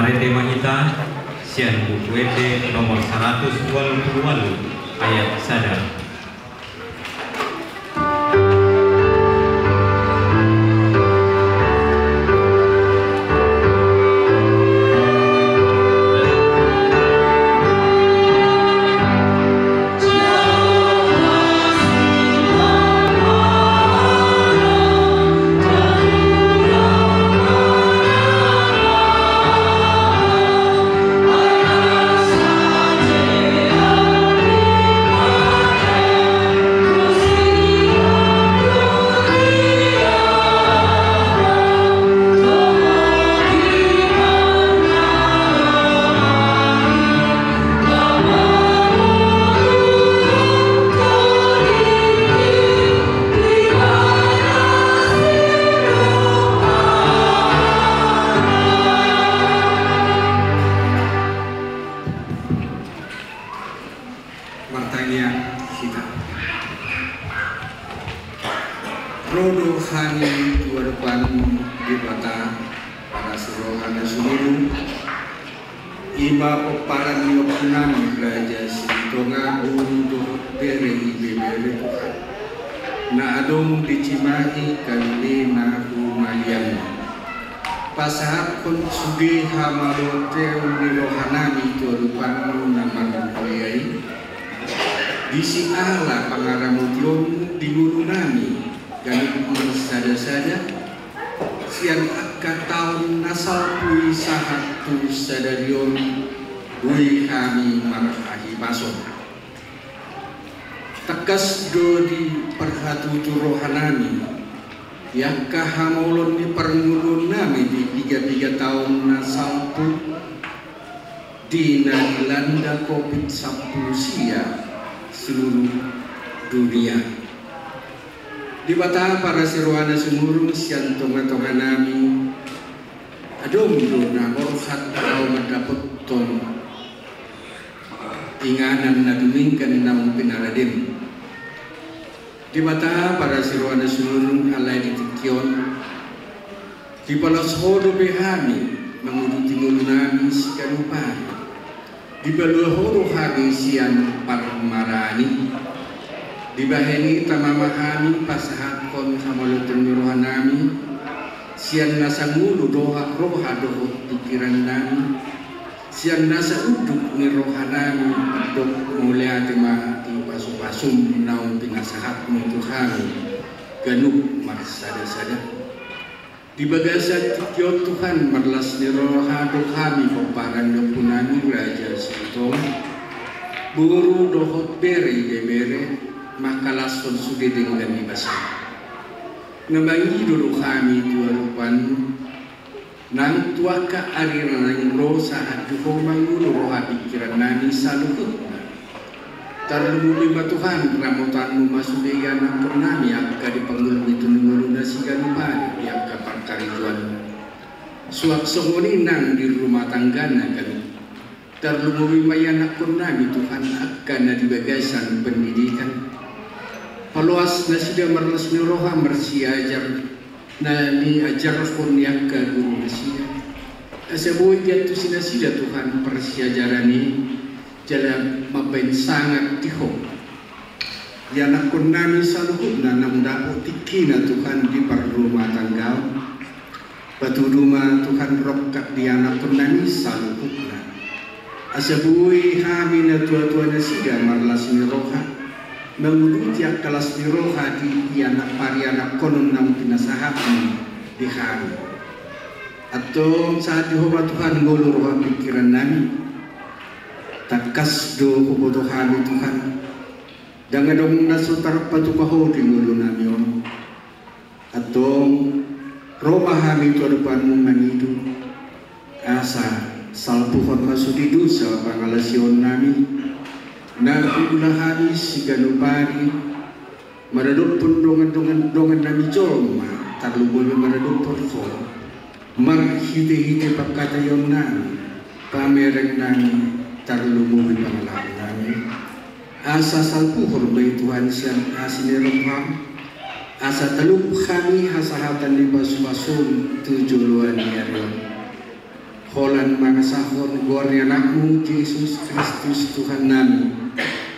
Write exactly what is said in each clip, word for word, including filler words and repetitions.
Ende ma hita sian Buku Ende nomor saratus ualu pulu ualu, ayat sada. Martangiang hita. Ro do hami tu adopanMu, Debata, parasi roha na sumurung, i ma pomparan ni ompunami Raja Silitonga, boru dohot bere ibebere, Tuhan, na adong di Cimahi, Kalilina, Humaliangna. Pasahathon sude hamaloteon ni rohanami tu adopanMu na marmulia i. Disi ala pangaramotionMu di ngolunami ganup marsadasada, sian angka taon na salpu i sahat tu sadari on, boi hami marhahipason. Tangkas do diparhatutu rohanami di angka hamaolon ni parngoluonnami di piga-piga taon na salpu, di na dilanda Covid sampulu sia seluruh dunia. Debata parasi roha na sumurung, sian tonga-tonganami adong do na borhat laho mandapothon inganan na dumenggan naung pinaradeM. Debata parasi roha na sumurung, alai di tingki on dipaloas Ho dope hami manguduti ngolunami siganup ari. Dipalua Ho do hami sian parmaraan i. Dibahen i tama ma hami pasahathon hamaloteon ni rohanami, sian nasa ngolu dohot roha dohot pingkirannami, sian nasa unduk ni rohanami, mandok mauliate ma di pasu-pasuM naung pinasahatMu tu hami ganup marsadasada. Di bagasan tingki on Tuhan, marlas ni roha do hami pomparan ni ompunami Raja Silitonga, boru dohot bere ibebere, mangkalashon sude denggan ni basaM. Na mangido do hami tu adopanMu, nang tu angka ari na naeng ro sahat tu Ho mangolu roha pingkirannami saluhutna. Tarlumobi ma Tuhan, ramotanMu ma sude ianakkonnami angka di pangoluan ni ngoluna siganup ari di angka parkarejoan. Suang songon i nang di rumah tanggana ganup. Tarlumobi ma ianakkonnami Tuhan angka na di bagasan pendidikan. Paloas nasida marlas ni roha marsiajar na niajarhon ni angka guru nasida. Asa boi diantusi nasida Tuhan parsiajaran i, jala mambahen sangap di Ho. Ianakkonnami saluhutna naung dapot tingkina Tuhan di parrumahtanggaon. Patudu ma Tuhan rongkap di ianakkonnami saluhutna. Asa boi hami natuatua nasida marlas ni roha, manguduti angka las ni roha di ianakkon, parianakkonon naung pinasahatMu di hami. Antong sahat di Ho ma Tuhan ngolu roha pingkirannami. Tangkas do huboto hami Tuhan, ndang adong na so tarpatupa Ho di ngolunami on. Antong ro ma hami tu adopanMu mangido, asa salpuhon ma sude dosa pangalaosionnami na huula hami siganup ari, maradophon dongan-dongannami jolma, tarlumobi maradophon Ho, marhitehite pangkataionnami, pamerengnami, tarlumobi pangalaonami. Asa salpuhon ma i Tuhan sian asi ni rohaM, asa talup hami hasahatan ni pasupasu-Mu tu joloan ni ari on. Holan mangasahon goar ni Anakmu Jesus Kristus Tuhannami,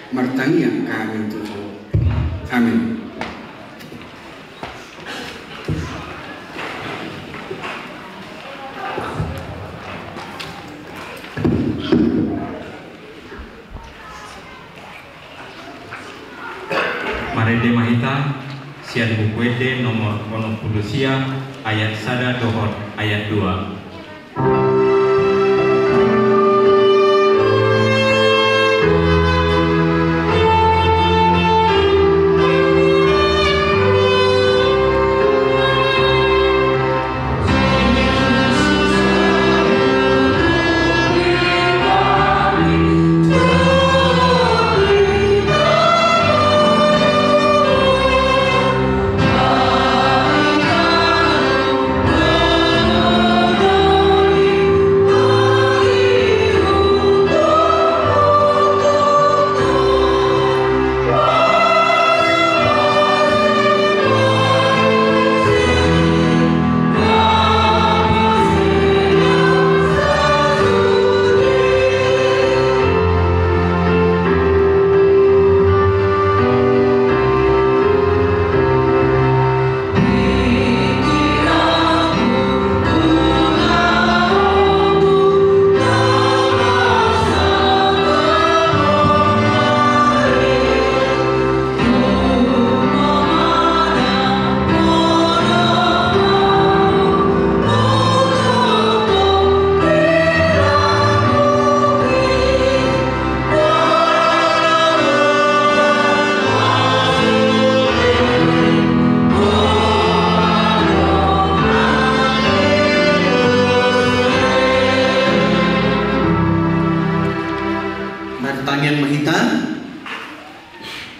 martangiang hami tu Ho. Amin. Marende ma hita sian Buku Ende nomor onom pulu sia, ayat sada dohot ayat dua. Martangiang ma hita.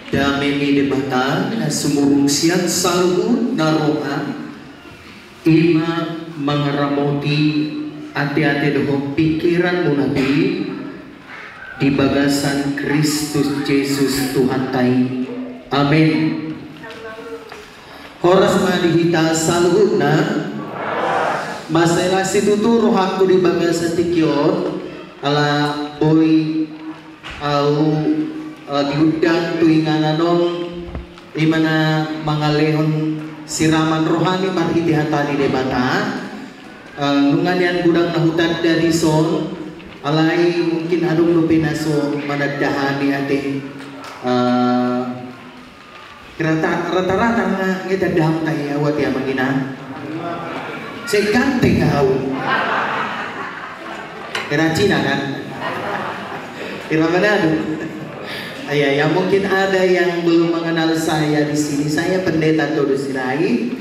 Dame ni Debata na sumurung sian saluhut na roha, i ma mangaramoti ateate dohot pingkiranmuna pe di bagasan Kristus Jesus Tuhanta i. Amen. Horas ma di hita saluhutna. Mansai las situtu rohangku di bagasan tingki on, ala boi au, eh, diundang tu inganan on, i ma na mangalehon siraman rohami marhite hata ni Debata. Eh, nunga nian godang na hutanda dison, alai mungkin adong dope na so mananda hami ate. Eh, Rata-rata nga, nga tanda hau tahe au ate amang inang. Sai ganteng au. Era Cina kan? Era Manado. Ya, ya, mungkin ada yang belum mengenal saya di sini. Saya Pendeta Todo Sirait.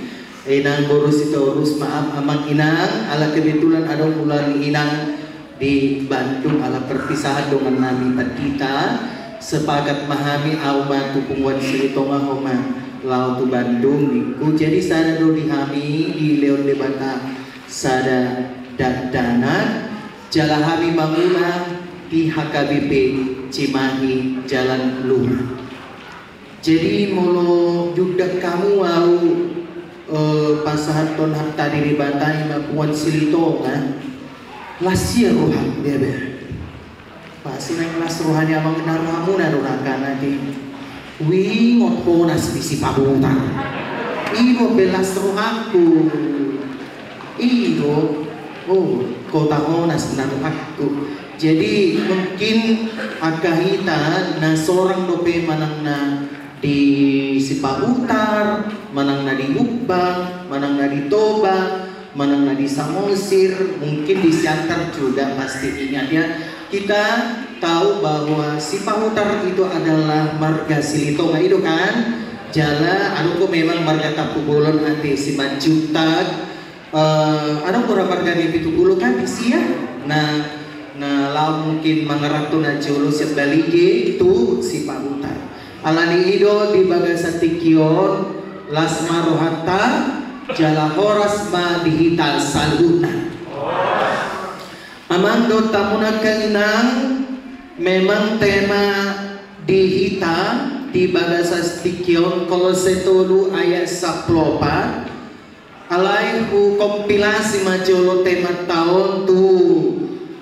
Inang boru Sitorus, maaf amang inang, ala kebetulan adong ulaon ni inang di Bandung, ala perpisahan dongan nami, pandita, sepakat ma hami, au ma tu punguan Silitonga, ho ma laho tu Bandung ningku. Jadi sada do di hami dilehon Debata sada dakdanak, jala hami mangula di H K B P Cimahi, Jalan Luhut. Jadi molo diundang hamu au, eh, pasahathon hata ni Debata i ma punguan Silitonga, las ia roham, dia be. Pasti naeng las roha ni amang inang, rohamuna do na kan ate. Huingot honas di Sipahutar. I do be las rohangku. I do, oh, kota honas na rohangku. Jadi mungkin angka hita na sorang dope manang na di Sipahutar, manang na di Humbang, manang na di Toba, manang na di Samosir, mungkin di Siantar juga pasti ingat ya. Kita tahu bahwa Sipahutar itu adalah marga Silitonga, i do kan? Jala adong do memang marga Tampubolon ate Simanjuntak, eh, adong do ra marga Pitu Pulu kan disi ya. Nah, nah, laho mungkin mangaranto na jolo sian Balige tu Sipahutar. Alani i do di bagasan tingki on, las ma rohanta, jala horas ma di hita saluhutna. Amang dohot hamu angka inang, memang tema di hita di bagasan tingki on, Kolose tolu ayat sampulu opat, Alai hukompilasi ma jolo temanta on tu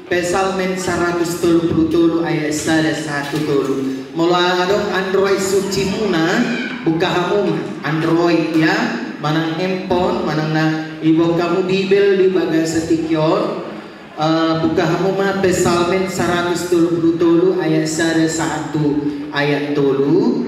Psalmen saratus tolu pulu tolu ayat sada sahat tu tolu. Molo adong Android sucimuna, buka hamu ma Android ya, manang handphone, manang na iboan hamu Bibel di bagasan tingki on. Eh, buka hamu ma Psalmen saratus tolu pulu tolu ayat sada sahat tu ayat tolu.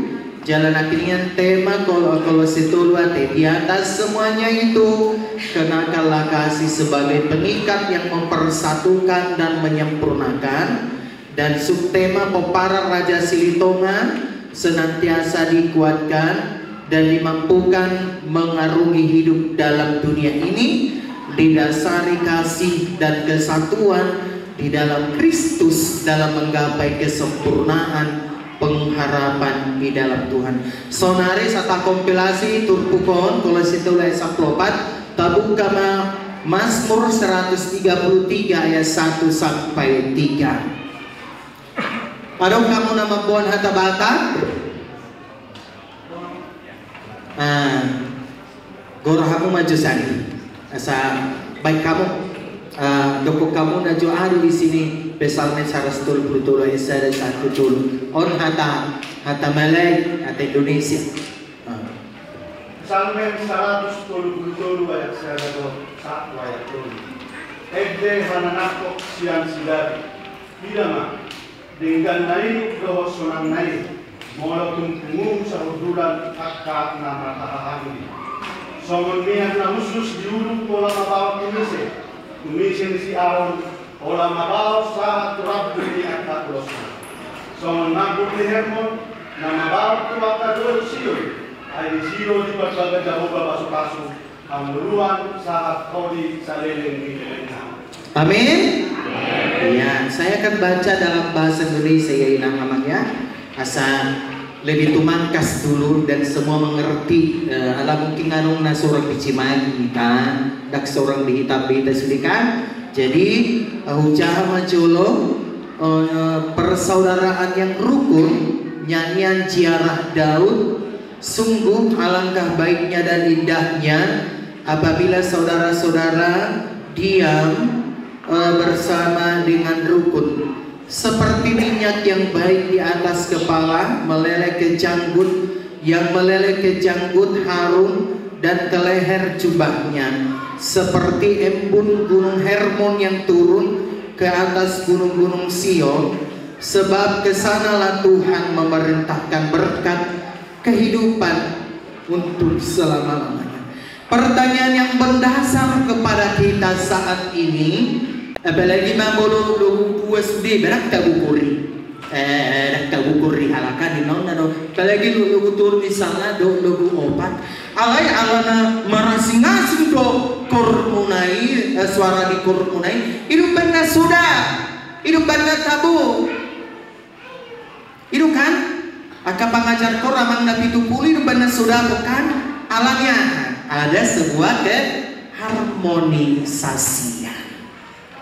Jala nangkiningan tema Kol-, Kolose tolu ate, di atas semuanya itu, kenakanlah kasih sebagai pengikat yang mempersatukan dan menyempurnakan. Dan subtema pomparan Raja Silitonga, senantiasa dikuatkan dan dimampukan mengarungi hidup dalam dunia ini, didasari kasih dan kesatuan di dalam Kristus dalam menggapai kesempurnaan pengharapan di dalam Tuhan. Saonari sahat kompilasi turpuk on, Kolose tolu ayat sampulu opat, tabuka ma Mazmur seratus tiga puluh tiga ayat satu sampai tiga. Adong hamu na mamboan hata Batak? Ah, gora hamu ma jo sani. Asa baen hamu, ah, dokkon hamu na jo adong di sini Psalmen saratus tolu pulu tolu ayat sada sahat tu tolu. On hata, hata Malay, hata Indonesia. Ah. Psalmen saratus tolu pulu tolu ayat sada dohot sahat tu ayat tolu. Ende hananangkok sian si Daud. Ida ma, dengganna i dohot sonangna i, molo tung pungu sahundulan angka na marhahaanggi. Songon mian na hushus di ulu pola mabaot tumise, tumise ni si Aron, pola mabaot sahat tu rambu ni angka ulosna. Songon nambur ni Hermon, na mabaot tu angka dolok Sion, ai disi do diparbaga Jahowa pasupasu, hangoluan sahat hodi saleleng ni lelengna. Amin. Ya, saya akan baca dalam bahasa Indonesia ya, Inang Amang ya. Asa lebih tumangkas dulu dan semua mengerti, eh, ala mungkin adong na sorang di Cimahi kan, ndang sorang di hita, hita sude kan. Jadi, eh, hujaha ma jolo, eh, persaudaraan yang rukun, nyanyian ziarah Daud, sungguh alangkah baiknya dan indahnya apabila saudara-saudara diam, eh, bersama dengan rukun. Seperti minyak yang baik di atas kepala, meleleh ke janggut, yang meleleh ke janggut harum dan ke leher jubahnya. Seperti embun gunung Hermon yang turun ke atas gunung-gunung Sion, sebab ke sanalah Tuhan memerintahkan berkat kehidupan untuk selama-lamanya. Pertanyaan yang mendasar kepada kita saat ini, apalagi ma molo logu pua sude, ndang tagugur i. Eh, ndang tagugur i halak an, di naon na do. Apalagi lo-, logu tolu misalna dohot logu opat. Alai ala na marasing-asing do kormuna i, eh, suara di kormuna i, i do umbahen na soda. I do umbahen na tabo. I do kan? Angka pangajar koor amang na pitu pulu i do umbahen na soda kan? Alani aha? Ada sebuah keharmonisasian.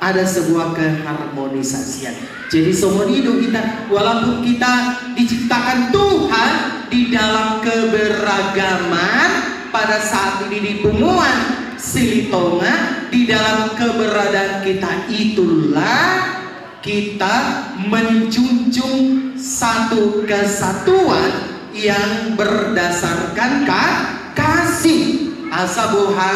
Ada sebuah keharmonisasian. Jadi songon i do hita, walaupun kita diciptakan Tuhan di dalam keberagaman, pada saat ini di punguan Silitonga, di dalam keberadaan kita itulah kita menjunjung satu kesatuan yang berdasarkan ka-, kasih. Asa boha,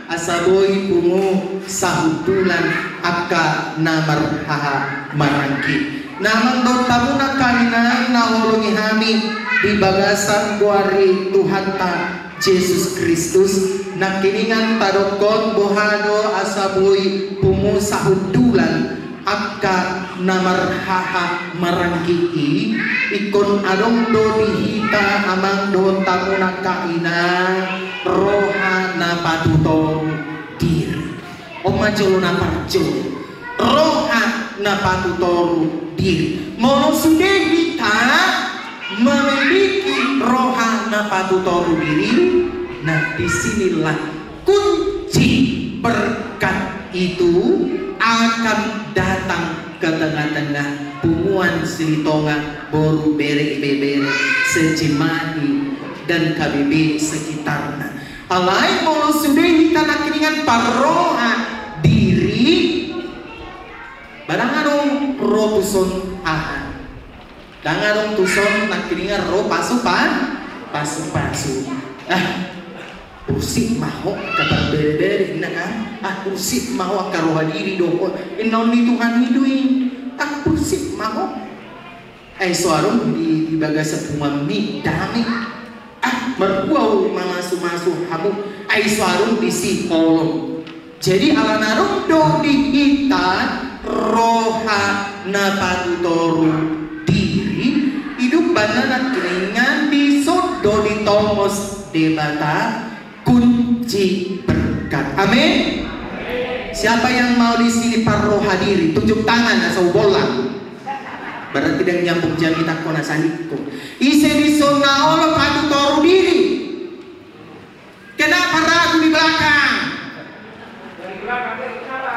asa boi pungu sahundulan angka na marhaha maranggi. Na mandok hamu na karinaan na holongi hami di bagasan goar ni Tuhanta Jesus Kristus, nangkiningan tadokkon boha do asa boi pungu sahundulan angka na marhaha maranggi i, ingkon adong do di hita amang dohot hamu na karinaan roha na patutoru diri. On ma jolo na parjolo. Roha na patutoru diri. Molo sude hita memiliki roha na patutoru diri, nah, di sinilah kunci berkat itu akan datang ke tengah-tengah punguan Silitonga, boru, bere, ibebere se-Cimahi dan K B B sekitarna. Alai molo sude hita nangkiningan parroha diri, ba ndang adong ro tuson aha. Ndang adong tuson nangkiningan ro pasu pa, pasu-pasu. Ah, ursik ma ho angka parbere-bere, inna kan? Ah, ursik ma ho angka roha diri dohot. Inna on ni Tuhan i do i. Ah, ursik ma ho. Ai so adong di, di bagasan punguanmi dame. Ah, marhua mamasu-masu hamu, ai so adong disi holong. Jadi ala na adong do di hita roha na patutoru diri, ido umbahen na nangkiningan dison do ditongos Debata kunci berkat. Amin. Siapa yang mau di sini parroha diri, tunjuk tangan asa hubollang. Berarti ndang nyambung jamita ho na sandiko. Ise dison na olo patutoru diri? Kenapa ragu di belakang?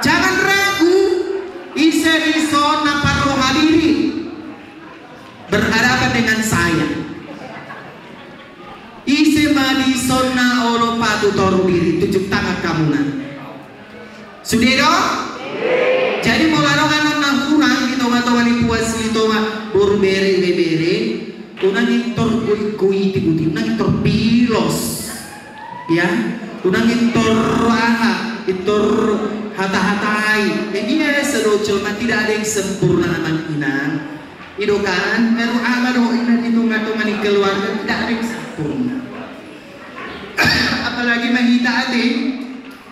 Jangan ragu. Ise dison na parroha diri? Berhadapan dengan saya. Ise ma dison na olo patutoru diri, tunjuk tangan hamuna. Sude do? Jadi molo adong annon na hurang di tonga-tonga ni punguan Silitonga, boru bere, ibebere, unang intor goit-goiti, unang intor pilos. Ya, unang intor aha, intor hata-hatai. Jadi ya, seluruh jolma tidak ada yang sempurna, amang inang. Ido kan, ero ama dohot ina di tonga-tonga ni keluarga tidak ada yang sempurna. Apalagi ma hita ate,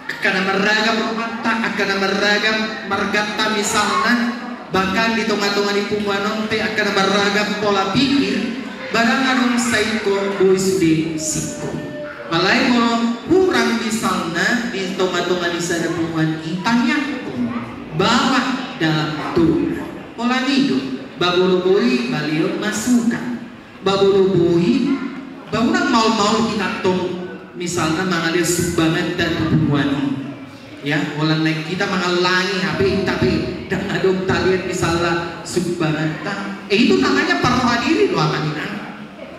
angka na marragam rohanta, angka na marragam marganta misalna, bahkan di tonga-tonga ni punguan on pe angka na marragam pola pikir, ba ndang adong sai ingkon boi sude singkop. Apalagi molo hurang misalna di tonga-tonga ni sada punguan i, tangiangkon, baoa dalam doa. Pola ni do, ba molo boi, ba lehon masukan. Ba molo boi, ba unang maol-maol hita tong, misalna mangalehon sumbanganta tu punguan i. Ya, holan naeng hita mangallangi hape, tapi ndang adong talehon misalna sumbanganta. Eh, itu namanya parroha diri do, amang inang.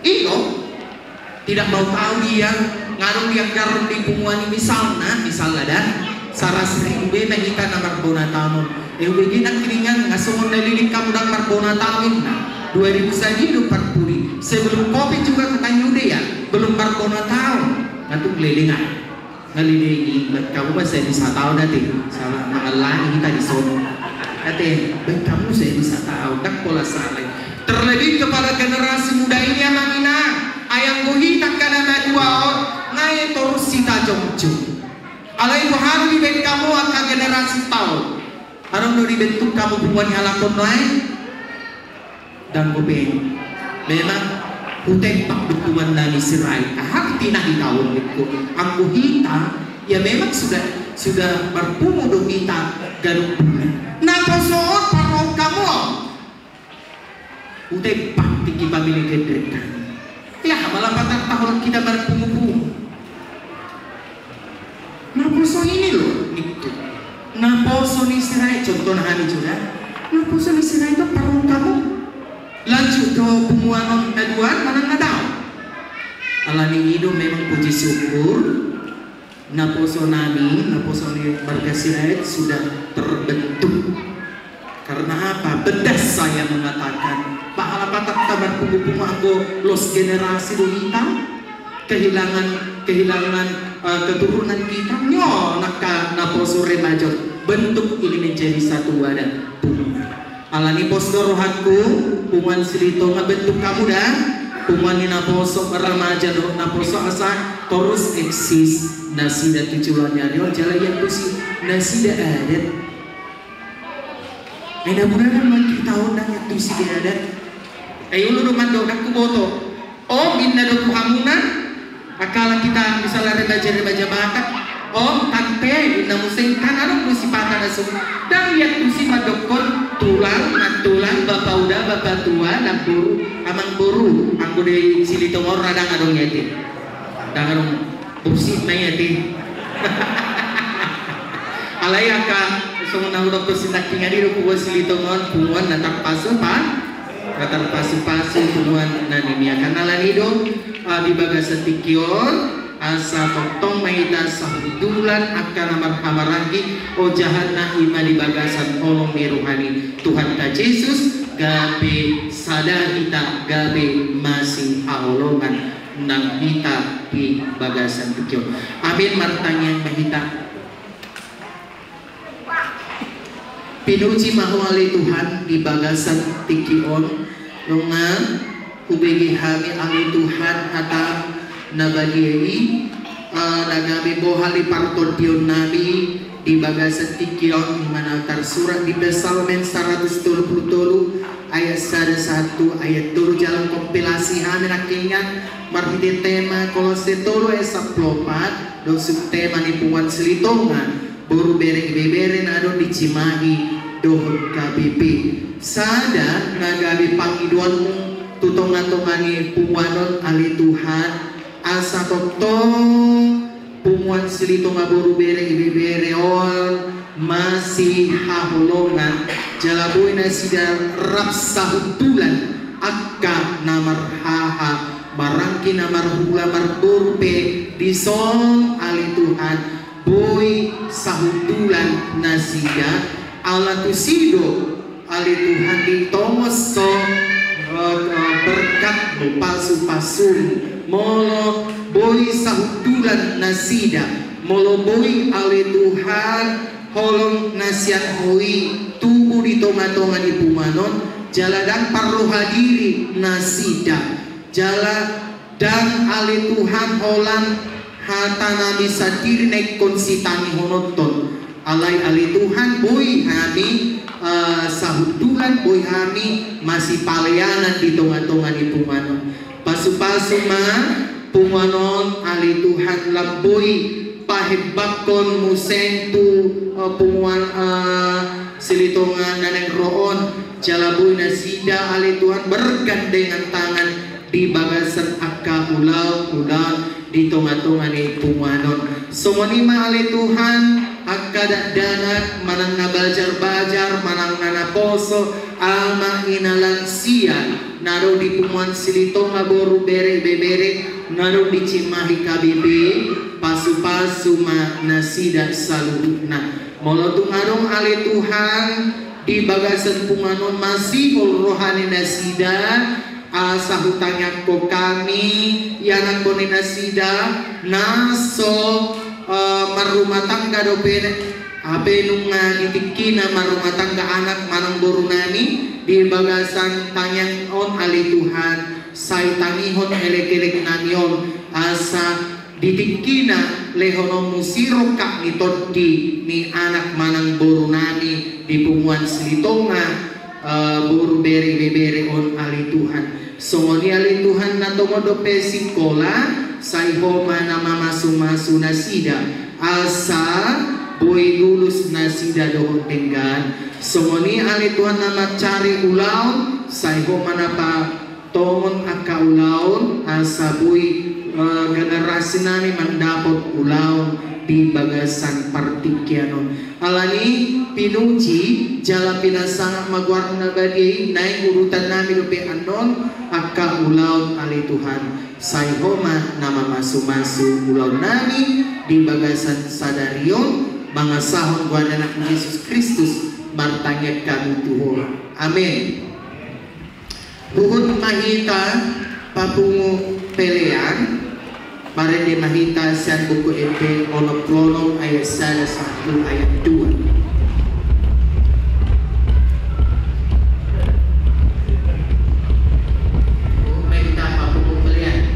Iyo. Tidak mau tahu dia, ngadong dia garon di punguan i misalna, misalna da, saratus ribu be ma hita na marbona taon on. Eh, ubege nangkiningan, nga songon na lilik hamu ndang marbona taon inna. Dua ribu sadia do parpudi. Sebelum covid juga katanya udah ya, belum marbona taon. Nga tung leleng ah. Nga leleng i, baen hamu ma sadia sataon ate. Salah mangallangi hita dison. Ate, baen hamu sadia sataon, ndang pola salah. Terlebih kepada generasi muda ini, amang inang. Ai anggo hita angka na madua on, nga ia torus hita jongjong. Alai boha do dibaen hamu angka generasita on? Adong do dibentuk hamu punguan ni halak on nuaeng? Ndang dope. Memang hutempak do punguan nami Sirait. Aha artina hita on ningku? Anggo hita, ya memang sudah, sudah marpungu do hita ganup bulan. Naposo on parrohahon hamu on. Hutempak tingki pamili gendreng nami. Ya, malah patah tahun kita marpungu-pungu. Naposo ini loh, ningku. Naposo ni Sirait, contohna hami juga. Naposo ni Sirait do parrohahon hamu. Lanjut do punguan on na dua, manang na dao. Alani i do memang puji syukur. Naposo nami, naposo ni marga Sirait sudah terbentuk. Karena apa? Bedah saya mengatakan, ba ala patah ta marpungu-pungu anggo loss generasi do hita, kehilangan, kehilangan, eh, keturunan kita, nyo, angka naposo remaja on, bentuk ini menjadi satu wadah. Alani pos do rohangku, punguan Silitonga, bentuk hamu da, punguan ni naposo remaja dohot naposo asa torus eksis nasida tu joloan ni ari on, jala iantusi nasida adat. Ai na mudahan ma hita on ndang iantusi be adat. Ai olo do mandok, ndang huboto. Om, inna do tu hamuna, angka hita misalna remaja-remaja Batak, om, tante, inna muse, kan adong do sipata na so, ndang iantusi mandokkon tulang, nantulang, bapa uda, bapa tua, namboru, amangboru, anggo di Silitonga on ndang adong i ate. Ndang adong, borsih ma i ate. Alai angka songon na hudokkon sinangkiningan i do punguan Silitonga on, punguan na tarpasu-pa-, na tarpasu-pasu, punguan na nimiakan. Alani i do, ah, di bagasan tingki on, Asa tongtong ma hita sahundulan angka na marhahamaranggi, ojahanna i ma di bagasan holong ni roha ni Tuhanta Jesus, gabe sada hita, gabe masihaholongan nang hita di bagasan tingki on. Amin. Martangiang ma hita. Pinuji ma Ho ale Tuhan di bagasan tingki on, nunga hubege hami ale Tuhan hataM na badia i, eh, na gabe bohal ni partondionnami di bagasan tingki on, di mana tarsurat di Psalmen saratus tolu pulu tolu ayat sada sahat tu ayat tolu, jala kompilasi hami nangkiningan marhite tema Kolose tolu ayat sampulu opat, dohot tema ni punguan Silitonga boru bere ibebere na adong di Cimahi dohot K B P. Sada na gabe pangidoanMu tu tongatonga ni punguan on ale Tuhan, asa tongtong punguan Silitonga boru bere ibebere on masihaholongan, jala boi nasida rap sahundulan angka na marhahamaranggi, na marhula marboru pe dison ale Tuhan, boi sahundulan nasida. Ala tusi do ale Tuhan ditongos so, eh, berkatMu, pasupasuMu, molo boi sahundulan nasida, molo boi ale Tuhan holong na sian Ho i tubu di tongatonga ni punguan on, jala ndang parroha diri nasida, jala ndang ale Tuhan holan hatanami sandiri na ingkon sitangihononton. Alai ale Tuhan boi hami, eh, sahundulan, boi hami masipaleanan di tongatonga ni punguan on. Pasupasu ma punguan on ale Tuhan, lam boi pahembangkon muse tu, eh, punguan, eh, Silitonga na naeng ro on, jala boi nasida ale Tuhan bergandengan tangan di bagasan angka ulaonulaon di tongatonga ni punguan on. Songon i ma ale Tuhan, angka dakdanak manang na bajarbajar manang na naposo, ama ina lansia na adong di punguan Silitonga boru bere ibebere na adong di Cimahi K B P, pasupasu ma nasida saluhutna. Molo tung adong ale Tuhan di bagasan punguan on masihol roha ni nasida, asa hutangiangkon hami ianakkon ni nasida na so, eh, marrumah tangga dope, hape nunga di tingkina marrumah tangga anak manang borunami, di bagasan tangiang on ale Tuhan, sai tangihon elekeleknami on, asa di tingkina lehononmu sirongkap ni tondi ni anak manang borunami di punguan Silitonga, eh, boru bere ibebere on ale Tuhan. Songon i ale Tuhan, na tongon dope sikola, sai Ho ma na mamasumasu nasida, asa boi lulus nasida dohot denggan. Songon i ale Tuhan, na mancari ulaon, sai Ho ma na pa tongon angka ulaon, asa boi, eh, generasinami mandapot ulaon di bagasan partingkian on. Alani pinuji jala pinasangap ma goarmu na badia i, naeng urutannami dope annon angka ulaon ale Tuhan. Sai Ho ma na mamasumasu ulaonnami di bagasan sadari on, mangasahon goar ni Anakmu Jesus Kristus, martangiang hami tu Ho. Amen. Huhut ma hita papungu pelean, marende ma hita sian Buku Ende onom pulu onom ayat sada sahat tu ayat dua. Huhut ma hita papungu pelean.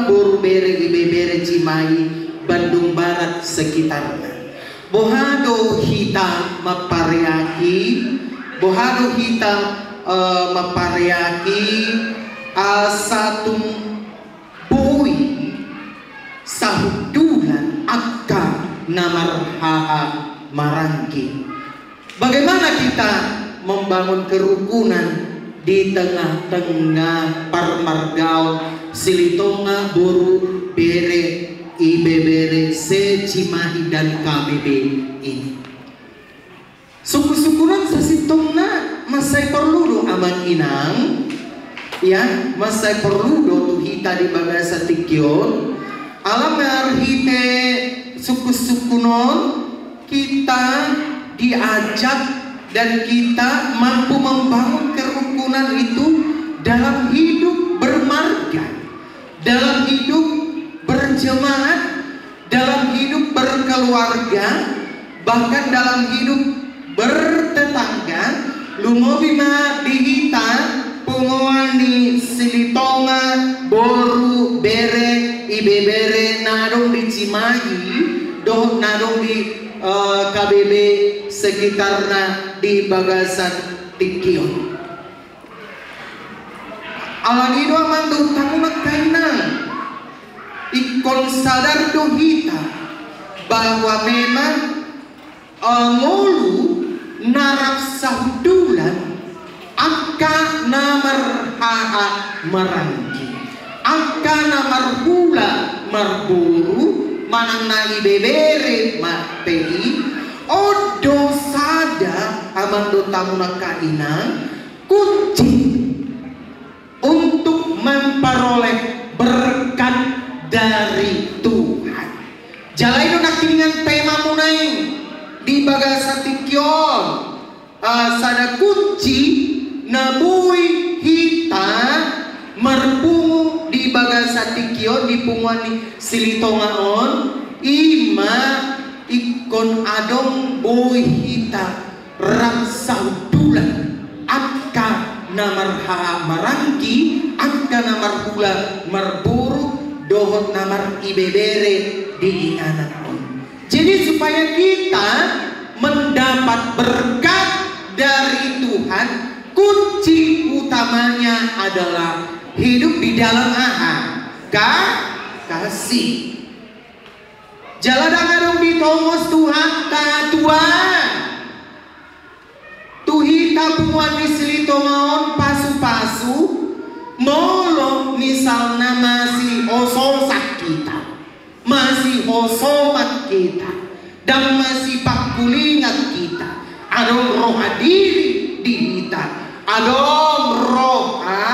Boru, Bere, Ibebere, Cimahi, Bandung Barat sekitarna. Boha do hita mampareaki, boha do hita, eh, mampareaki, asa tung boi sahundulan angka na marhaha maranggi. Bagaimana kita membangun kerukunan di tengah-tengah parmargaon Silitonga, Boru, Bere, Ibebere, se-Cimahi dan K B B ini? Sungkun-sungkunon sasintongna mansai porlu do amang inang, ya, mansai porlu do tu hita di bagasan tingki on. Ala marhite sungkun-sungkunon kita diajak dan kita mampu membangun kerukunan itu dalam hidup bermarga, dalam hidup berjemaat, dalam hidup berkeluarga, bahkan dalam hidup bertetangga. Lumobi ma di hita punguan ni Silitonga, Boru, Bere, Ibebere na adong di Cimahi dohot na adong di, eh, K B B sekitarna di bagasan tingki on. Alani do amang dohot hamu angka inang, ingkon sadar do hita bahwa memang, eh, ngolu na rap sahundulan angka na marhaha maranggi, angka na marhula marboru manang na ibebere ma pe i, on do sada amang dohot hamu angka inang, kunci untuk memperoleh berkat dari Tuhan. Jala i do nangkiningan temamuna i di bagasan tingki on, eh, sada kunci na boi hita marpungu di bagasan tingki on, di punguan ni Silitonga on, i ma ingkon adong boi hita rap sahundulan angka na marhaha maranggi, angka na marhula marboru dohot na maribebere di inganan on. Jadi supaya kita mendapat berkat dari Tuhan, kunci utamanya adalah hidup di dalam aha? Ka-, kasih. Jala ndang adong ditongos Tuhanta tuan tu hita punguan ni Silitonga on pasu-pasu, molo misalna masihoshosan hita, masihoshoman hita, ndang masipangkulingan hita, adong roha diri di hita, adong roha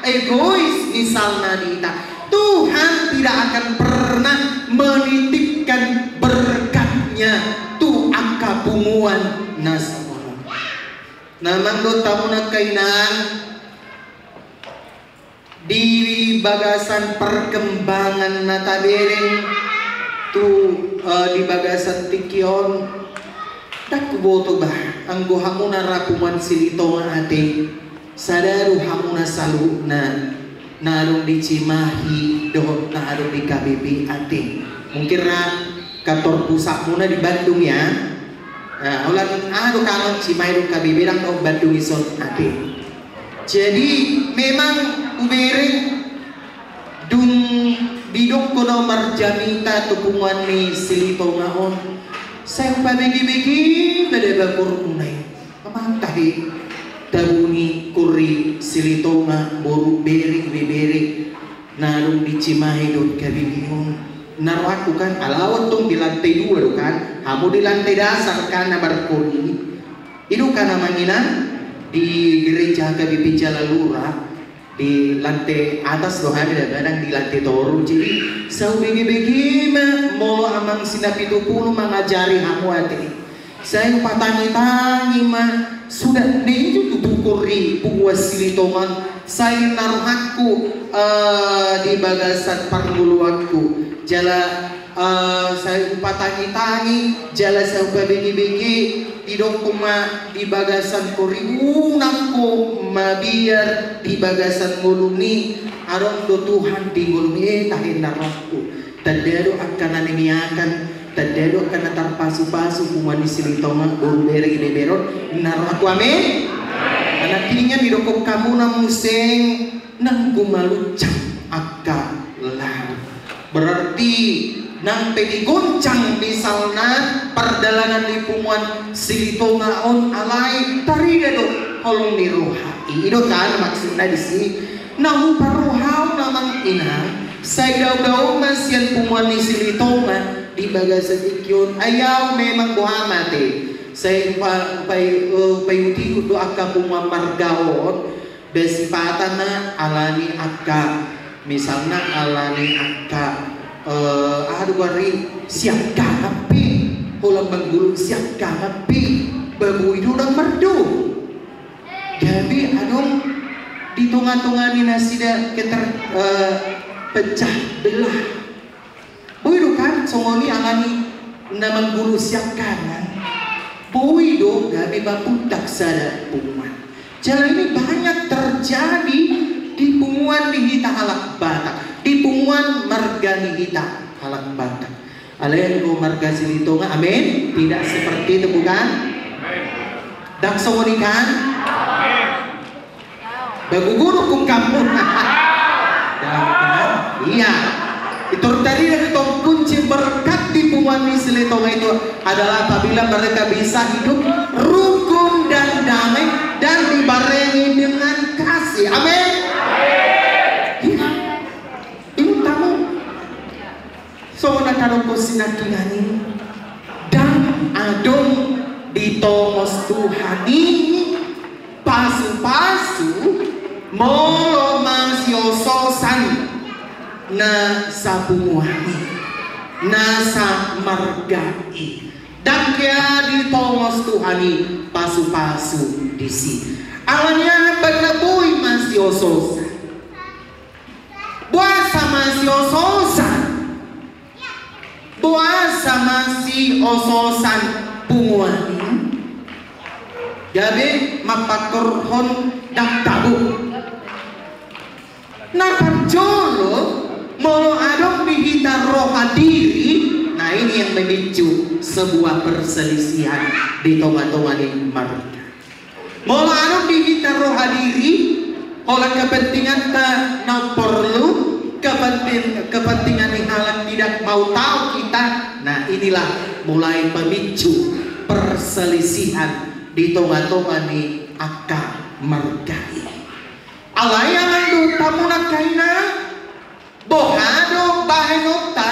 egois misalna di hita, Tuhan tidak akan pernah menitipkan berkat-Nya tu angka punguan na songon on. Amang dohot hamu angka inang, di bagasan perkembangan na tabereng tu, eh, di bagasan tingki on, ndang huboto bah, anggo hamu na ra punguan Silitonga ate, sada do hamu na saluhutna na adong di Cimahi dohot na adong di K B B ate. Mungkin ra kantor pusatmuna di Bandung ya. Nah, holan aha do kanon Cimahi dohot K B B, ndang dohot Bandung ison ate. Jadi memang hubereng dung didok do marjamita tu punguan ni Silitonga on, sai hupabege-bege ma daba boru muna i. Amang tahe, tabuni hurri Silitonga, Boru, Bere, Ibebere na adong di Cimahi dohot K B B on. Na rohangku kan, ala ahu tong di lantai dua do kan, hamu di lantai dasar kan na marhon i. I do kan amang inang, di gereja H K B P Jalalura, di lantai atas do hami, ndang di lantai toru. Jadi sai hubege-bege ma molo amang si na pitu pulu mangajari hamu ate. Sai hupatangi-tangi ma, suda ninna jo tutu hurri punguan Silitonga on, sai na rohangku, eh, di bagasan parngoluanku. Jala Eh, sai hupatangi-tangi, jala sai hupabege-bege, didok ma di bagasan kori, unang ho mabiar di bagasan ngolumi, adong do Tuhan di ngolumi. Eh, tahe, inna rohangku. Tanda do angka na nimeakan, tanda do angka na tarpasu-pasu, punguan ni Silitonga, boru, bere, ibebere on, inna rohangku, amin. Nangkiningan didokkon hamuna muse, nanggo maluncang angka laut. Berarti nang pe digoncang misalna pardalanan ni punguan Silitonga on, alai tarida do holong ni roha i. I do kan maksudna disi. Na huparrohahon, amang inang, sai dao-dao ma sian punguan ni Silitonga di bagasan tingki on. Ai au memang boha ma ate, sai hupa-, hupai-, eh, hupaihut-ihut do angka punguan marga on. Ba sipata ma alani angka, misalna alani angka, eh, aha do goarna i, siangkangan pe, holan manggulung siangkangan pe, ba boi do unang mardomu. Gabe adong di tonga-tonga ni nasida keter-, eh, pecah belah. Boi do kan, songon i alani na manggulung siangkangan. Boi do gabe mapuntak sada punguan. Jala ini banyak terjadi di punguan ni hita halak Batak, di punguan marga ni hita halak Batak. Alai anggo marga Silitonga, amin. Tidak seperti itu, bukan? Ndang songon i kan? Ba guguruk ungkapmu. Ndang kan? Iya. Itu tadi dari tong kunci berkat di punguan ni Silitonga itu adalah apabila mereka bisa hidup rukun dan damai dan dibarengi dengan kasih. Amin. Iya. Ingot hamu. Songon na tadok ho sinangkiningan i, ndang adong ditongos Tuhan i pasu-pasu molo masiososan na sapunguan i, na samarga i. Ndang hea ditongos Tuhan i pasu-pasu disi. Alani aha? Ba na boi masiososan. Boasa masiososan? Boasa masiososan punguan i? Gabe mampangkorhon ndang tabo. Na parjolo, molo adong di hita roha diri, nah, ini yang memicu sebuah perselisihan di tonga-tonga ni marga. Molo adong di hita roha diri, holan kepentinganta na porlu, kepenting-, kepentingan ni halak tidak mau tahu kita, nah, inilah mulai pemicu perselisihan di tonga-tonga ni angka marga i. Alai amang dohot hamu nangkiningan, boha do bahenonta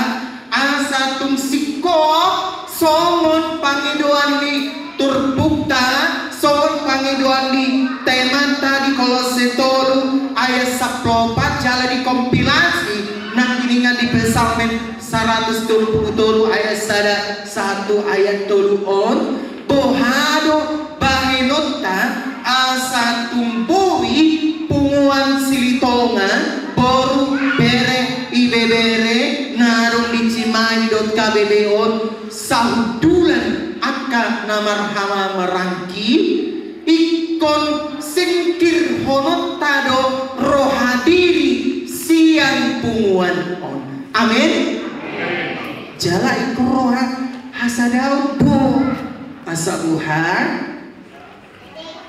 asa tung singkop songon pangidoan ni turpukta, songon pangidoan ni temanta di Kolosse tolu ayat sampulu opat, jala dikompilasi nangkiningan di Psalmen saratus tolu pulu tolu ayat sada sahat tu ayat tolu on? Boha do bahenonta asa tung boi punguan Silitonga, boru, bere, ibebere na adong di Cimahi dohot K B B on, sahundulan angka na marhaha maranggi, ingkon singkirhononta do roha diri sian punguan on. Amin. Jala ingkon roha hasadaon do. Asa boha?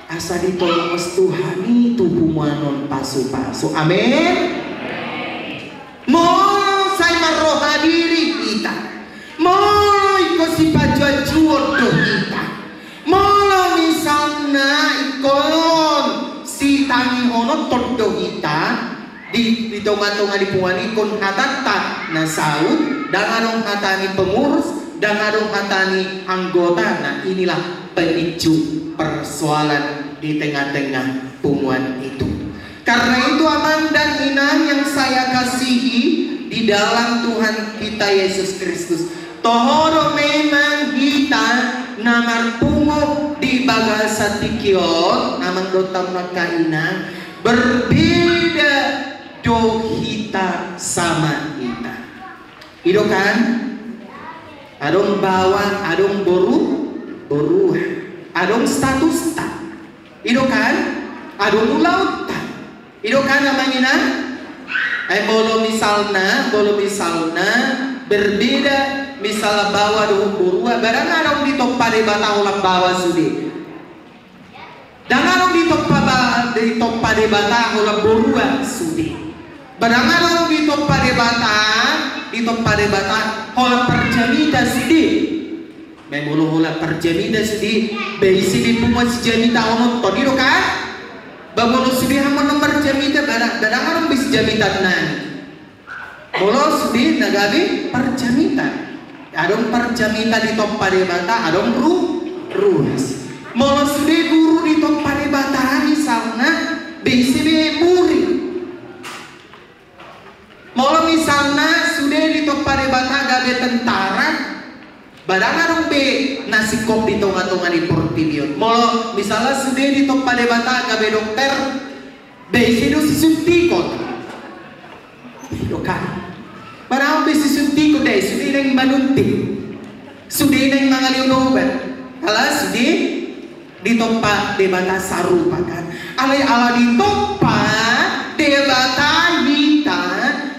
Asa ditongos Tuhan i tu punguan on pasu-pasu. Amin. Molo sai marroha diri hita, molo ingkon sipajuanjuon do hita, molo misalna ingkon sitangihononhon do hita, di, di tonga-tonga ni punguan i ingkon hatanta na saut, ndang adong hata ni pengurus, ndang adong hata ni anggota, nah, inilah pemicu persoalan di tengah-tengah punguan itu. Karena itu, amang dan inang yang saya kasihi di dalam Tuhan kita Yesus Kristus, toho do memang hita na marpungu di bagasan tingki on, amang dohot hamu nangkiningan, berbeda do hita sama hita. I do kan? Adong baoa, adong boru, boruan. Adong statusta. I do kan? Adong ulaonta. I do kan, amang inang? Ai molo misalna, molo misalna berbeda, misalna baoa dohot borua, barang adong ditompa Debata holan baoa sude. Ndang adong ditompa ba-, ditompa Debata holan borua sude. Barang adong ditompa Debata, ditompa Debata holan parjamita sude. Ba molo holan parjamita sude, ba ise be punguan sijamitahonon, i do kan? Ba molo sude hamu annon marjamita, barang, barang adong be sijamitaan nai. Molo sude na gabe parjamita. Adong parjamita ditompa Debata, adong ru-, ruas. Molo sude guru ditompa Debata, misalna, be ise be muri. Molo misalna sude ditompa Debata gabe tentara, ba ndang adong be na singkop di tonga-tonga ni portibi on. Molo misalna sude ditompa Debata gabe dokter, ba ise do sisuntikon? I do kan? Ba ndang adong be sisuntikon, da i sude naeng manuntik. Sude naeng mangalehon obat. Ala sude ditompa Debata sarupa kan. Alai ala ditompa Debata hita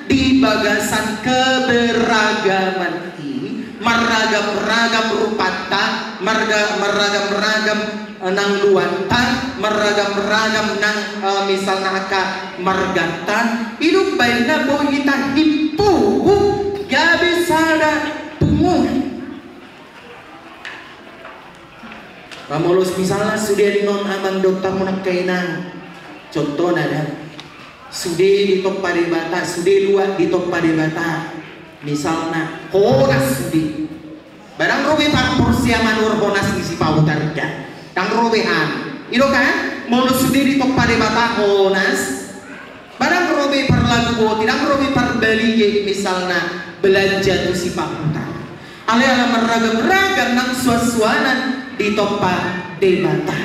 di bagasan keberagaman i, marragam-ragam rupanta, marga-, marragam-ragam, eh, nang luanta, marragam-ragam nang, eh, misalna angka marganta, i do umbahen na boi hita himpuhuk gabe sada punguan. Ba molo misalna sude annon, amang dohot hamu angka inang, contohna da, sude ditompa Debata, sude luat ditompa Debata, misalna honas sude. Ba ndang ro be parporseaman on honas ni Sipahutar da. Ndang ro be an. I do kan? Molo sude ditompa Debata honas, ba ndang ro be parlagu boti, ndang ro be parbalian misalna belanja tu Sipahutar. Alai ala marragam-ragam nang suan-suanan ditompa Debata.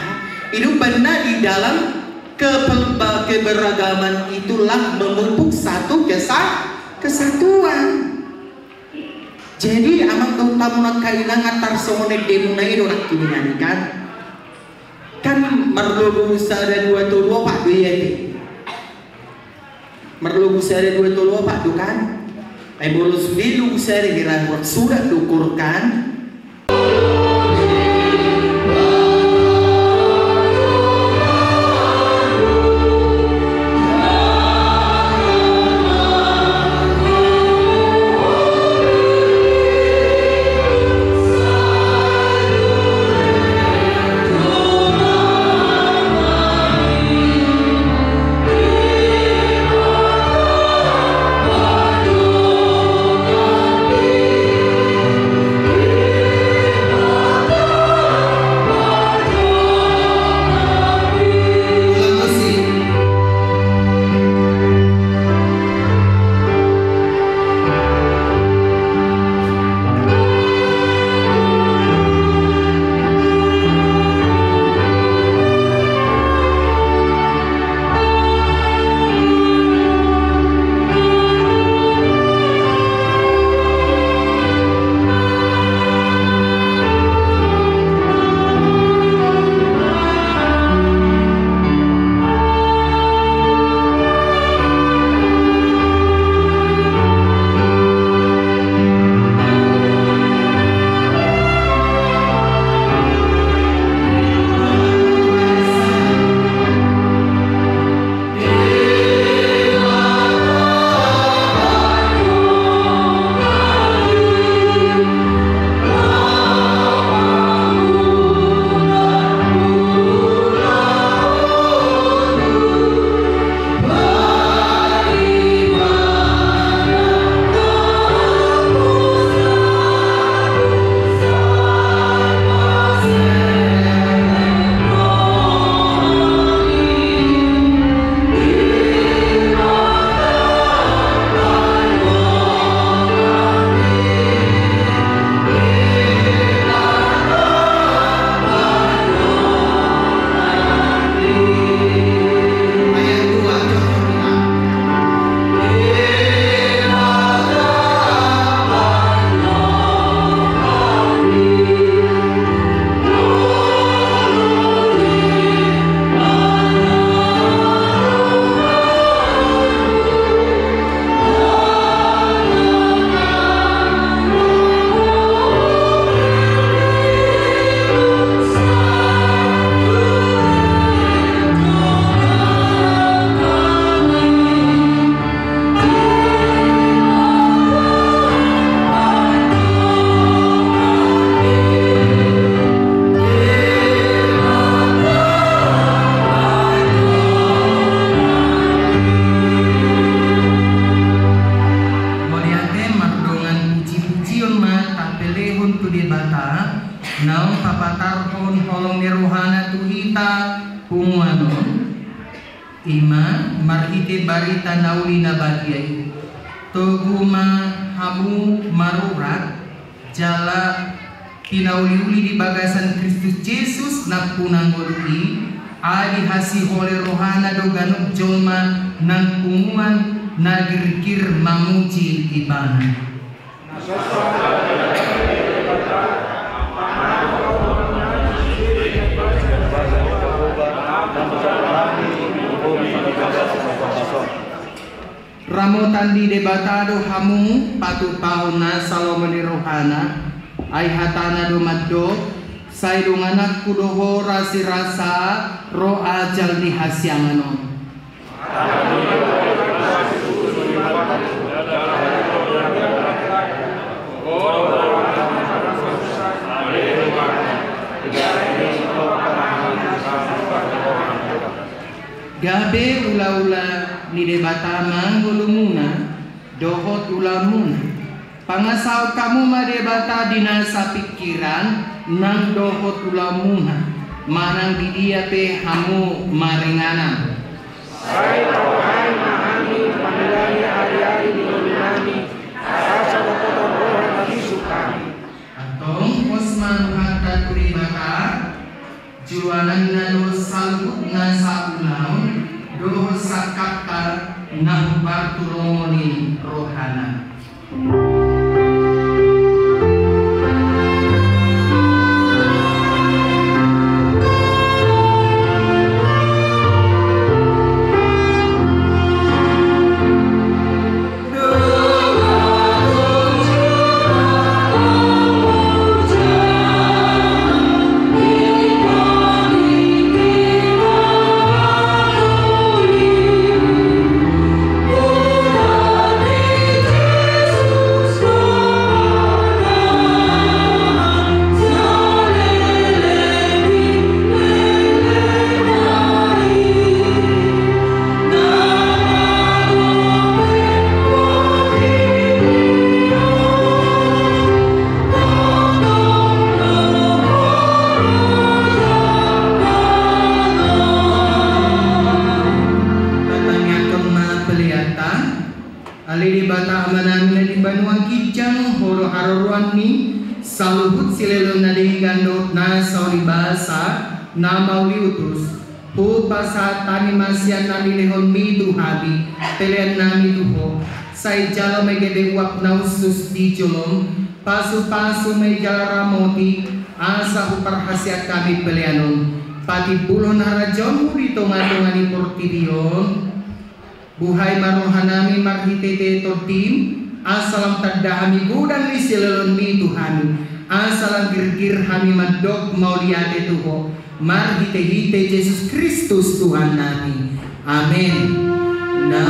I do umbahen na di dalam kepel-, keberagaman itulah memupuk satu kesa-, kesatuan. Jadi, amang dohot hamu angka inang, antar songon endemuna i do nangkiningan i kan. Kan marlobu sada dua tolu opat do i ate. Marlobu sada dua tolu opat do kan. Ai molo sude lobu sada, hira hurang surat do ukur kan. Naung papatarhon holong ni rohana tu hita punguan on, i ma marhite barita na uli na badia i. Togu ma hamu marurat, jala pinauliuli di bagasan Kristus Jesus nampuna ngolu i, ai dihasihole rohana do ganup jolma nang punguan na girgir mamuji Ibana. Ramotan ni Debata do hamu patupahon nasa lomo ni rohana, ai hatana do mandok, sai dongananku do ho rasirasa ro ajal ni hasiangan on. Gabe ulaula ni Debata ma ngolumuna dohot ulaonmuna. Pangasahon hamu ma Debata di nasa pingkiran nang dohot ulaonmuna, manang di dia pe hamu maringanan. Sai taohai ma hami pangilani ariari ni ngolunami, asa dapotan roha na bisuk hami. Antong pos ma rohanta tu Debata, joloanna do saluhut nasa ulaon dohot sangkapta na hombar tu lomo ni rohana. Tatangiangkon ma peleanta. Ale Debata Amanami na di banua ginjang, Ho do haroroan ni saluhut silehon na denggan dohot na sauli basa na mauliutus. Hupasahat hami ma sian na nilehonmi tu hami peleannami tu Ho. Sai jalo ma i gabe uap na hushus di jolom, pasupasu ma i jala ramoti, asa huparhaseat hami pelean on patimbulhon harajaonmu di tongatonga ni portibi on. Buhai ma rohanami marhitehite Tondim, asa lam tanda hami godang ni silehonmi tu hami, asa lam girgir hami mandok mauliate tu Ho, marhitehite Jesus Kristus Tuhannami. Amen. Na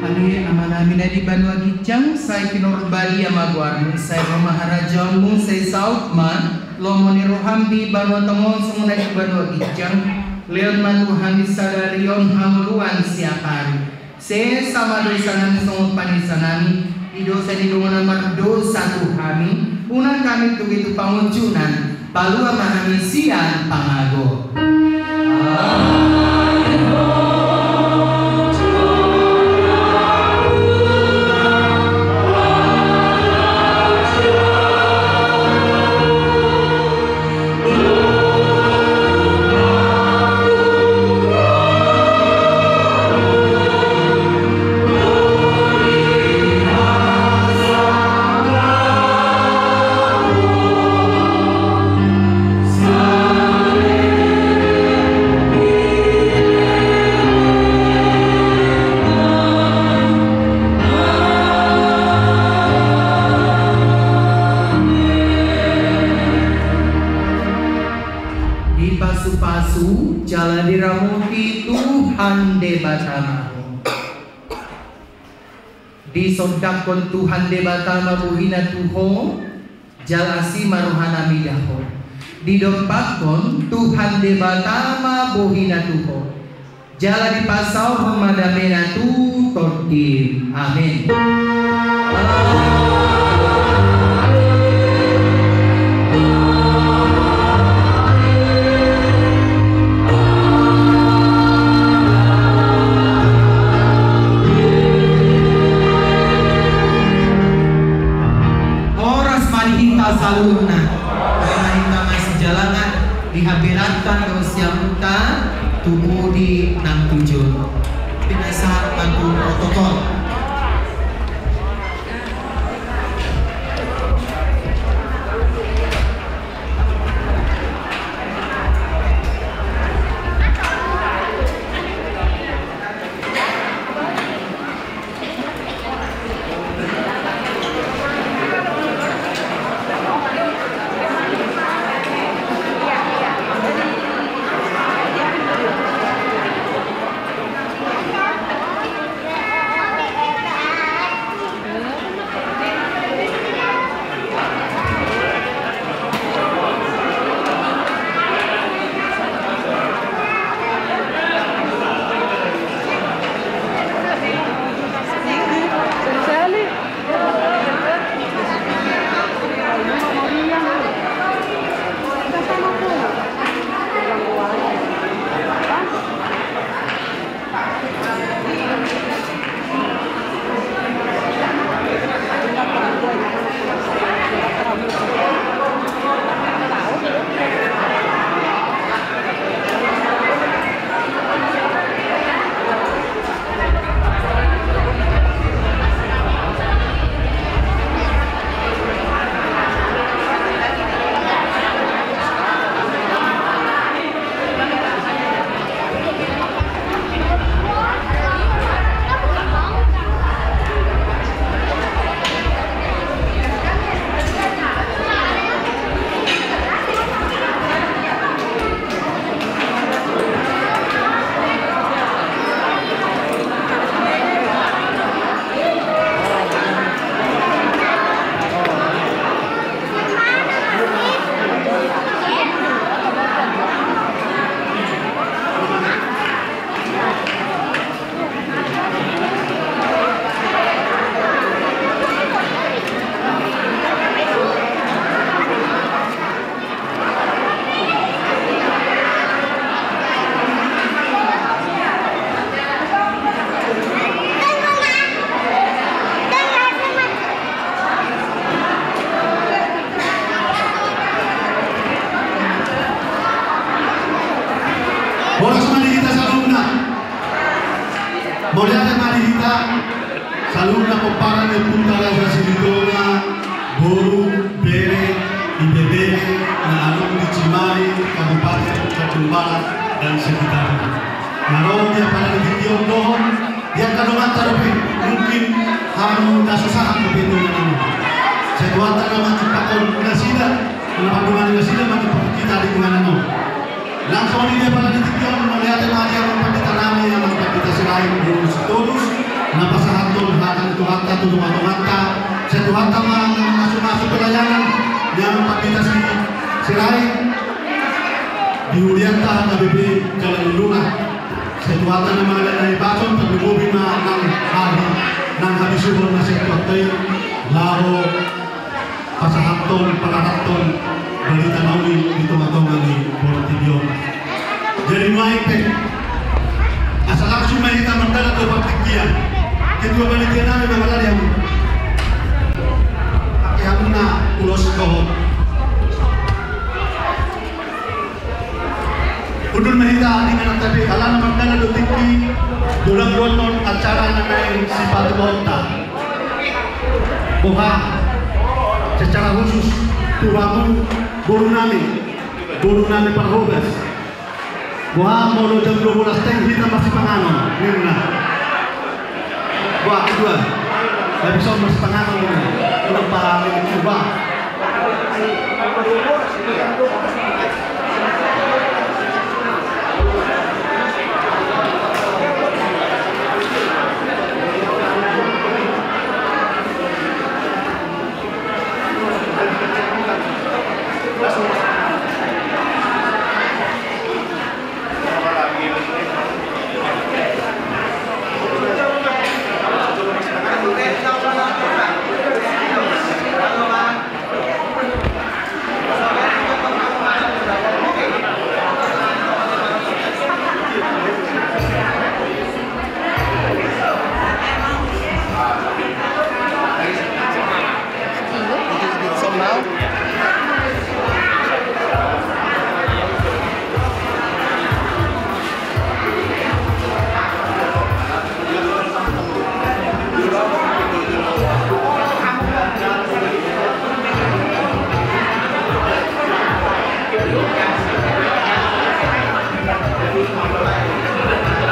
Ale Amanami na di banua ginjang, sai pinarbadia ma goarmu, sai ro ma harajaonmu, sai saut ma lomo ni roham di banua tonga on songon na di banua ginjang. Lehon ma tu hami sadari on hangoluan siapari. Sesa ma dosanami songon panesanami di dosa ni dongan na mardosa tu hami, unang hami tugi tu pangunjunan, palua ma hami sian pangago. Dipasupasu jala diramoti Tuhan Debata ma ho. Disondangkon Tuhan Debata ma bohina tu ho, jala asi ma rohana mida ho. Didompakkon Tuhan Debata ma bohina tu ho, jala dipasaorhon ma damena tu tondim. Amen. Horas ma di hita saluhutna. Horas ma hita masijalanan di habelantan do siamunta tu pudi nang tu jolo. Pinasahat ma tu protokol. Horas ma di hita saluhutna. Mauliate ma di hita saluhutna pomparan ni Ompunta Raja Silitonga, boru, bere, ibebere, na adong di Cimari, Kabupaten Bandung Barat dan sekitarnya. Na ro di apala ni tingki on dohot di angka donganta dope, mungkin hamu na so sahat dope tu inganan on. Sai Tuhanta na manjumpakhon nasida, na mandongani nasida manjumpakhon hita di inganan on. Langsung di dia pada detik on, mauliate ma di amang pandita nami, amang pandita Sirait, boru Sitorus, na pasahathon hata ni Tuhanta tu tongatonganta. Sai Tuhanta ma na mamasumasu pelayanan ni amang pandita Si-, Sirait di huria ta na bebe jala leluna. Sai Tuhanta na mangalehon na ibason, tarlumobi ma nang hadi, nang habisuhon na sian Tuhanta i, laho pasahathon, pangarathon barita na uli di tongatonga ni portibi on. Jadi nuaeng pe, asa langsung ma hita mardalan tu partingkian. Ketua panitia nami, mangalehon hamu. Pake hamu na ulos dohot. Hundul ma hita di inganan ta be, alana mardalan do tingki, godang do on acara na naeng sipatupaonta. Boha, secara khusus tu hamu boru nami, boru nami parhobas. Boha molo jam dua belas teng hita masipanganon, ninna. Wah, kedua. Tapi so masipanganon ini. Udah paham ini, wah.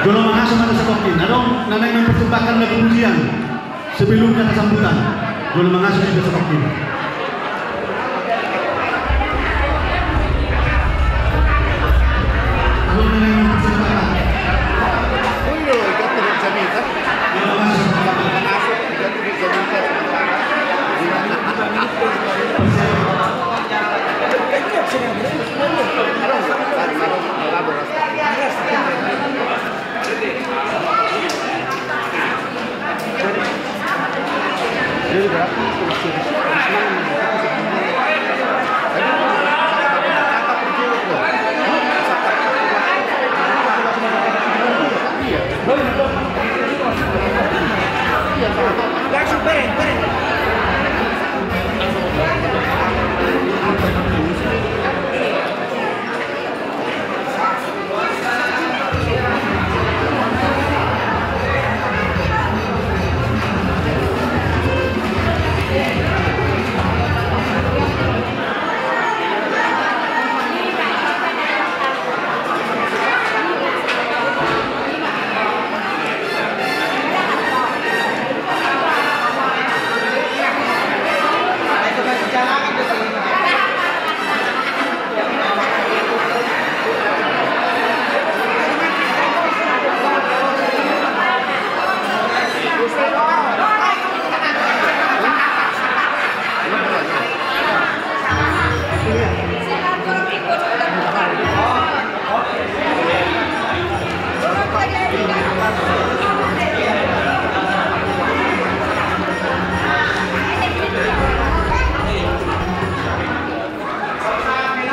Jolo mangaso ma na sakokin, adong na naeng mempersembahkan lagu pujian sebelum kata sambutan. Jolo mangaso ma na sakokin. Adong na naeng mempersembahkan. Jolo mangaso.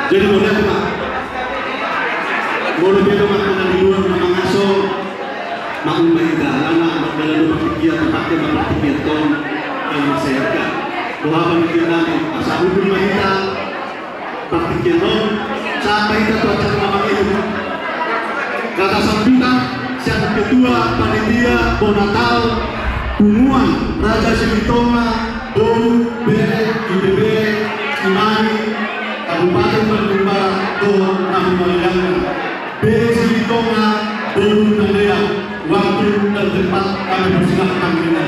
Jadi mauliate ma. Molo be adong angka na di luar na mangaso, maklum ma hita, alana mardalan do partingkian, tapakke ma partingkian on, yang marsayapkan. Boha panitia nami, asa hundul ma hita partingkian on, sahat ma hita tu acara na mangihut. Kata sambutan sian ketua panitia Bonatal, punguan Raja Silitonga, boru, bere, ibebere, imani, Kabupaten Bandung Barat, dohot na humaliangna. Bere Silitonga, boru na lean, waktu dan tempat kami persilahkan dengan